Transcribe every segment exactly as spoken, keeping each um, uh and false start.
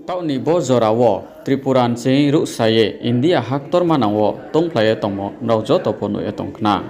Taoh ni bo jora wo Tripura nching ruhsa ye India haktor manang wo tongphlai ye tongmo nrao joto pho nuh ye tong khna.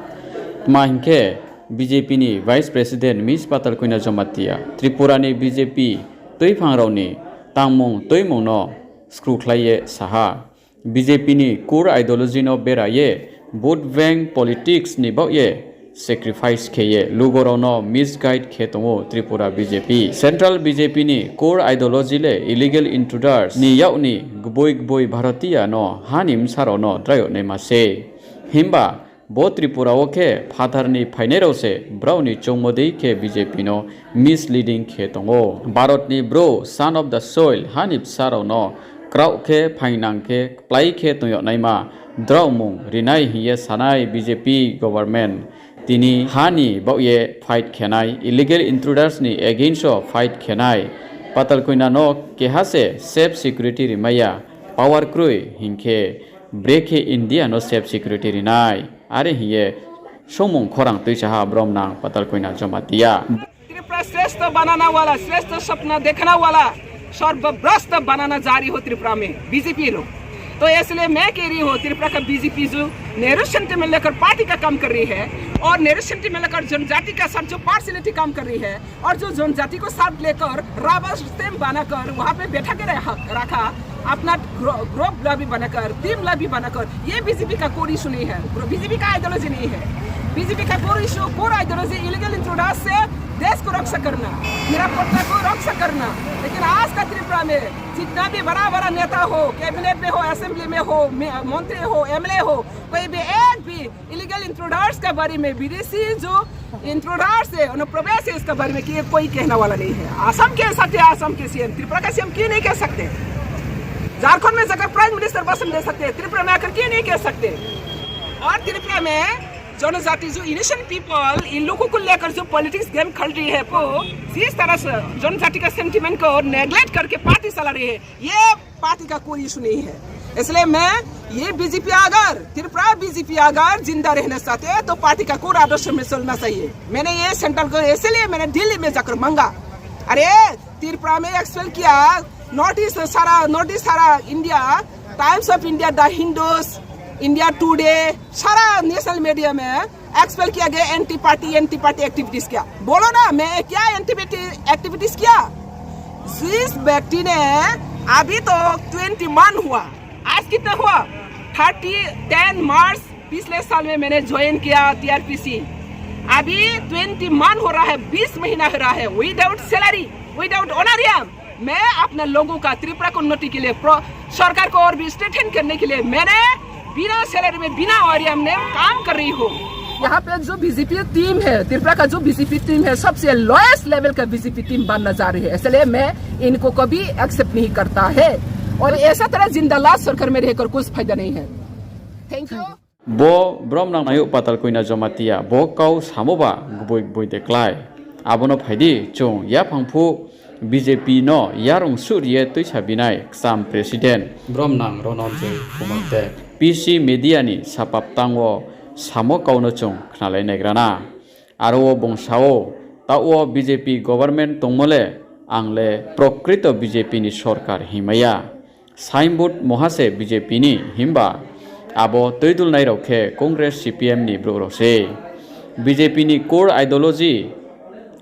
Tma hing khe, B J P ni Vice President Miss Patal Koina Jamatia Tripura ni B J P tuiphang rao ni tangmung tuimung no skruhkhlai ye sa ha, B J P ni core ideology no bera ye vote bank politics ni baoh ye sacrifice khe ye lugo rao no misguide khe tong ou Tripura B J P. Central B J P ni core ideology le illegal intruders ni yak ni gboi gboi Bharatiya no ha ni bsa rao no drai yag naima sei. Himba bo Tripura wo khe phathar ni phainai rao se brao ni choungmo dei khe B J P no misleading khe tong ou. Bharot ni Bru, son of the soil, ha ni bsa rao no kraoh khe, phaingnang khe, kplái khe tong yag naima draomung rinai hing ye sanai B J P government. Tini ha ni baoh ye fight khe nai, illegal intruders ni against wo fight khe nai, Patal Koina no keha se safe security rimai ya, power kroi hing khe, brekhe India no safe security ri nai? Are hing ye songmung khorang tuisa ha bromnang Patal Koina Jamatia. Tripura श्रेष्ठ बनाने वाला, श्रेष्ठ सपना देखने वाला, सर्वभ्रष्ट बनाना जा रही हो त्रिपुरा में बीजेपी लोग। तो इसलिए मैं कह रही हूँ, त्रिपुरा का बीजेपी जो नेहरू सेंटिमेंट लेकर पार्टी का काम कर रही है और नेहरू सेंटिमेंट लेकर जनजाति का साथ जो पार्शियलिटी काम कर रही है, और जो जनजाति को साथ लेकर रबर स्टैंप बनाकर वहां पे बैठा के रहा, रखा, अपना ग्रो-, ग्रुप लॉबी बनाकर, टीम लॉबी बनाकर, ये बीजेपी का कोर इशू नहीं है, बीजेपी का आइडियोलॉजी नहीं है। बीजेपी का core issue, core ideology illegal intruders से देश को रक्षा करना, निरापत्ता को रक्षा करना। लेकिन आज का त्रिपुरा में जितना भी बड़ा बड़ा नेता हो, कैबिनेट में हो, असेंबली में हो, मे-, मंत्री हो, एमएलए हो, कोई भी एक भी इलीगल इंट्रूडर्स के बारे में, विदेशी जो इंट्रूडर्स है, अनुप्रवेश है, इसके बारे में कि कोई कहने वाला नहीं है। असम के साथ है, असम के सीएम, त्रिपुरा का सीएम क्यों नहीं कह सकते? झारखंड में जाकर प्राइम मिनिस्टर भाषण दे सकते हैं, त्रिपुरा में आकर क्यों नहीं कह सकते? और त्रिपुरा में जनजाति जो इनोसेंट पीपल, इन लोगों को लेकर जो पॉलिटिक्स गेम खेल रही है, वो जिस तरह से जनजाति का सेंटिमेंट को नेगलेक्ट करके पार्टी चला रही है, ये पार्टी का कोई इशू नहीं है। इसलिए मैं ये बीजेपी अगर, त्रिपुरा बीजेपी अगर जिंदा रहना चाहते हैं तो पार्टी का कोर आदर्श में चलना चाहिए। मैंने ये सेंट्रल को इसलिए मैंने दिल्ली में जाकर मांगा। अरे, त्रिपुरा में एक्सपेल किया, नॉर्थ ईस्ट सारा, नॉर्थ ईस्ट सारा India, times of India, the Hindus, India today, सारा नेशनल मीडिया में एक्सपेल किया गया, anti party, anti party activities किया। बोलो ना, मैं क्या एंटी पार्टी एक्टिविटीज किया? जिस व्यक्ति ने, अभी तो ट्वेंटी वन हुआ, आज कितना हुआ? थर्टी, टेन मार्च पिछले साल में मैंने ज्वाइन किया टीआरपीसी। अभी ट्वेंटी वन हो रहा है, बीस महीना हो रहा है, विदाउट सैलरी, विदाउट ऑनरियम। मैं अपने लोगों का, त्रिपुरा का उन्नति के लिए, प्रो-, सरकार को और भी स्ट्रेंथन करने के लिए मैंने बिना सैलरी में, बिना ऑनरियम में काम कर रही हूँ। यहाँ पे जो बीजेपी टीम है, त्रिपुरा का जो बीजेपी टीम है, सबसे लोएस्ट लेवल का बीजेपी टीम बनना जा रही है, इसलिए मैं इनको कभी एक्सेप्ट नहीं करता है। और ऐसा तरह जिंदा लाश सरकार में रहकर कुछ फायदा नहीं है। Thank you. Bo bromnang nai ou Patal Koina Jamatia, bo kau samo ba gboi gboi de klái. Abo no phai di, chung yaphang phuh B J P no yarung suh ri ye tuisa binai kcham president bromnang Rononjoi Kumar de P C media ni sapaptang wo samo kau no chung khnalai naigra na. Aro wo bung sa ou, taoh wo B J P government tongmo le, ang le prokrito B J P ni sorkar hingmai ya. Signboard moha se B J P ni, himba abo tuidulnai rao khe Congress, C P M ni brouh rao se. B J P ni core ideology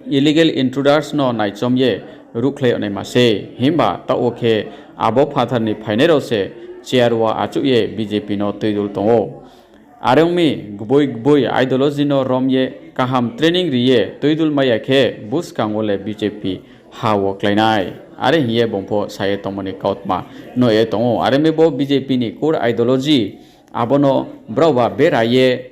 illegal intruders no naichom ye ruhkhlai yag naima se, himba taoh wo khe abo phathar ni phainai rao se chair wo achouh ye B J P no tuidul tong ou. Are ong mi, gboi gboi ideology no rom ye, kaham training ri ye tuidul mai ya khe, buskang wo le B J P ha wo klái nai. Are hing ye bung pho sa ye tongmo ni kautma nuh ye tong ou. Are ong mi bo B J P ni core ideology, abo no brao ba bera ye,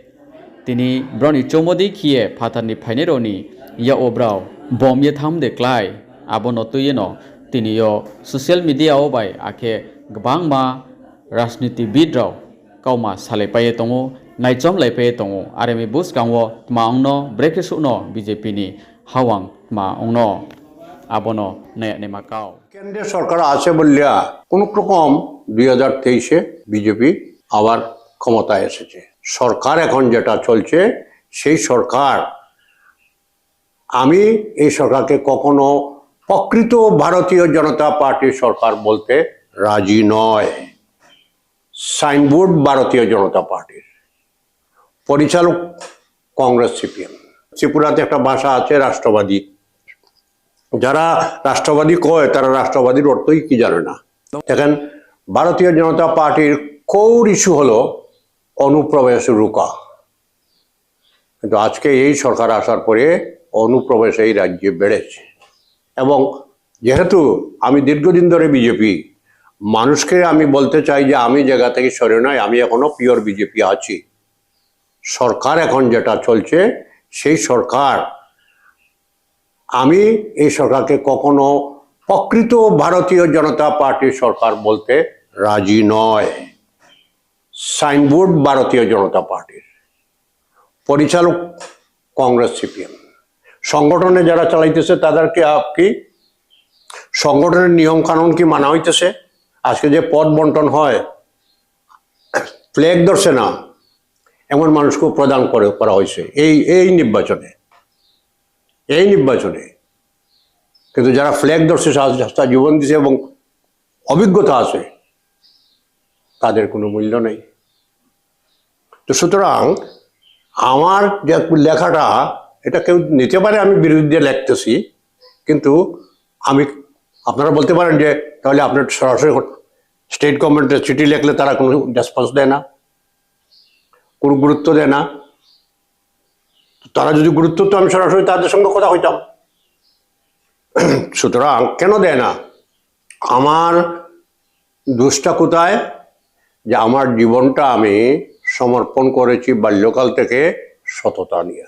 tini brao ni choungmo dei khe ye phathar ni phainai rao ni yak wo brao bom ye thanng de klái. Abo no tui ye no tini yo social media wo bai akhe gbangma rajnitibid rao kauma salaipai ye tong ou, naichomlaipai ye tong ou. Are ong mi buskang wo tma ong no, brekhe suh no B J P ni hawang tma ong no, abo no nai ya naima kau. কেন্দ্রে সরকার আছে বললিয়া কোনো রকম দুই হাজার তেইশে বিজেপি আবার ক্ষমতায় এসেছে। সরকার এখন যেটা চলছে, সেই সরকার, আমি এই সরকারকে কখনো প্রকৃত ভারতীয় জনতা পার্টির সরকার বলতে রাজি নয়। সাইনবোর্ড ভারতীয় জনতা পার্টির, পরিচালক কংগ্রেস সিপিএম। ত্রিপুরাতে একটা ভাষা আছে রাষ্ট্রবাদী। যারা রাষ্ট্রবাদী কয়, তারা রাষ্ট্রবাদীর অর্থই কি জানে না। এখন ভারতীয় জনতা পার্টির কোর ইস্যু হলো অনুপ্রবেশ রুকা। কিন্তু আজকে এই সরকার আসার পরে অনুপ্রবেশ এই রাজ্যে বেড়েছে। এবং যেহেতু আমি দীর্ঘদিন ধরে বিজেপি, মানুষকে আমি বলতে চাই যে আমি জায়গা থেকে সরে নয়, আমি এখনো পিওর বিজেপি আছি। সরকার এখন যেটা চলছে, সেই সরকার, আমি এই সরকারকে কখনো প্রকৃত ভারতীয় জনতা পার্টির সরকার বলতে রাজি নয়। সাইনবোর্ড ভারতীয় জনতা পার্টির, পরিচালক কংগ্রেস সিপিএম। সংগঠনে যারা চালাইতেছে তাদেরকে আপ কি সংগঠনের নিয়ম কানুন কি মানা হইতেছে? আজকে যে পদ বন্টন হয়, ফ্ল্যাগ ধরছে না এমন মানুষকেও প্রদান করে করা হয়েছে এই এই নির্বাচনে, এই নির্বাচনে। কিন্তু যারা ফ্ল্যাগ ধরছে, সারা সারা জীবন দিছে এবং অভিজ্ঞতা আছে, তাদের কোনো মূল্য নেই। তো সুতরাং আমার যে লেখাটা, এটা কেউ নিতে পারে আমি বিরুদ্ধে লেখতেছি, কিন্তু আমি, আপনারা বলতে পারেন যে তাহলে আপনার সরাসরি স্টেট গভর্নমেন্টে চিঠি লেখলে তারা কোনো রেসপন্স দেয় না, কোনো গুরুত্ব দেয় না। তারা যদি গুরুত্ব দিত, আমি সরাসরি তাদের সঙ্গে কথা কইতাম। সুতরাং কেন দেয় না? আমার দোষটা কোথায়? যে আমার জীবনটা আমি সমর্পণ করেছি বাল্যকাল থেকে সততা নিয়ে।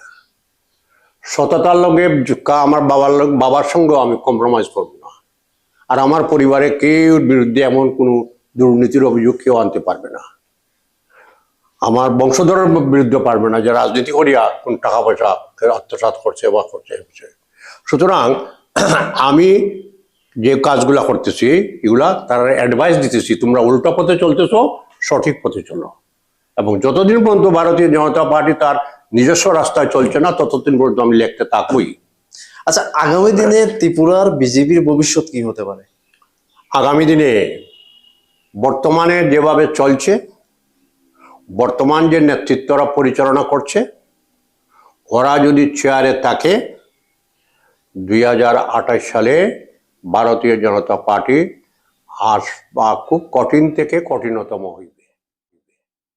সততার লগে কা-, আমার বাবার লগ-, বাবার সঙ্গেও আমি কম্প্রোমাইজ করব না। আর আমার পরিবারে কেউর বিরুদ্ধে এমন কোনো দুর্নীতির অভিযোগ কেউ আনতে পারবে না। আমার বংশধরের বিরুদ্ধে পারবে না, যে রাজনীতি করিয়া কোন টাকা পয়সা কেউ আত্মসাৎ করছে বা করছে, করছে। সুতরাং আমি যে কাজগুলা করতেছি, এগুলা তারা অ্যাডভাইস দিতেছি, তোমরা উল্টা পথে চলতেছো, সঠিক পথে চলো। এবং যতদিন পর্যন্ত ভারতীয় জনতা পার্টি তার নিজস্ব রাস্তায় চলছে না, ততদিন পর্যন্ত আমি লেখতে থাকবই। আচ্ছা, আগামী দিনে ত্রিপুরার বিজেপির ভবিষ্যৎ কি হতে পারে? আগামী দিনে বর্তমানে যেভাবে চলছে, বর্তমান যে নেতৃত্বরা পরিচালনা করছে, ওরা যদি চেয়ারে থাকে, দুই হাজার আঠাশ সালে ভারতীয় জনতা পার্টি আস-, বা খুব কঠিন থেকে কঠিনতম হইবে।